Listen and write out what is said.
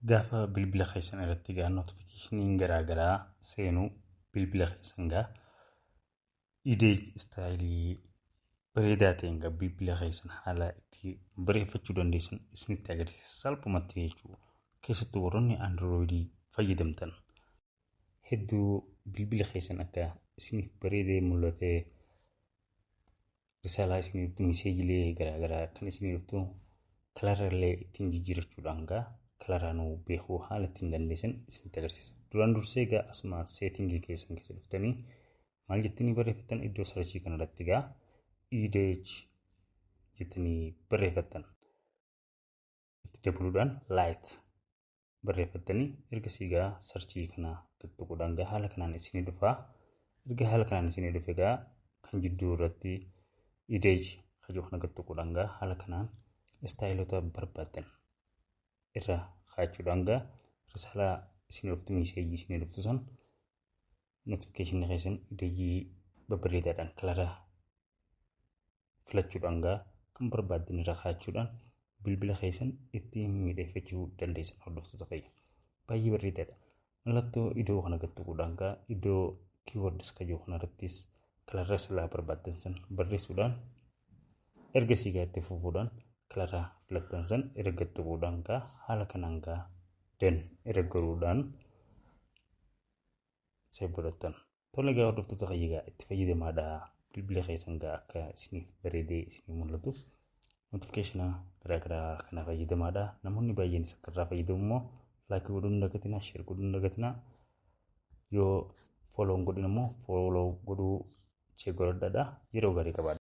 Gaafa bilbila keessan irratti gaa notificationiin garaagaraa seenuu, bilbila keessan gaa idee style bareedaa ta'een gaa bilbila keessan haala itti bareeffachuu dandeessan isinitti agarsiisa salphumatti jechuudha. Keessattuu warroonni Androidii fayyadamtan hedduu bilbila keessan akka isiniif bareedee mul'atee, risaalaa isinii dhuftu, messageilee garaagaraa kan isinii dhuftu colorallee ittiin jijjiirachuudhaan gaa coloraanuu beekuu haala ittiin dandeessan isinitti agarsiisa. Duraan dursee egaa asuma settingii keessan keessa dhuftanii maal jettanii barreeffattan? Iddoo searchii kanarratti gaa edge jettanii barreeffattan. Itti dabaluudhaan light barreeffattanii, ergasii gaa searchii kana tuttuquudhaan gaa haala kanaan isinii dhufaa. Erga haala kanaan isinii dhufe, gaa kan jidduu irratti edge kajoo kana tuttuquudhaan gaa haala kanaan styleota barbaaddan irra kaa'achuudhaan gaa risaalaa isinii dhuftu, messageii isinii dhuftu san, notificationii keessan edgeii babbareedaadhaan colora filachuudhaan gaa kan barbaaddan irra kaa'achuudhaan bilbila keessan ittiin miidhagfachuu dandeessan, hordoftoota keenya. Baay'ee bareedaadha. Mallattoo iddoo kana tuttuquudhaan gaa iddoo keywords kajoo kanarrattis colora silaa barbaaddan san barreessuudhaan, ergasii gaa itti fufuudhaan colora filattan san irra tuttuquudhaan gaa haala kanaan gaa done irra garuudhaan save godhattan. Tole egaa, hordoftoota kiyya, gaa itti fayyadamaadha. Bilbila keessan gaa akka isiniif bareedee isinii mul'atu notificationa garaagaraa kana fayyadamaadha. Namoonni baay'eenis akka irraa fayyadamu immoo likeii godhuu hin dagatinaa, share godhuu hin dagatinaa. Yoo follow hin godhin immoo follow godhuu check godhadhaadha. Yeroo gaarii qabaadha.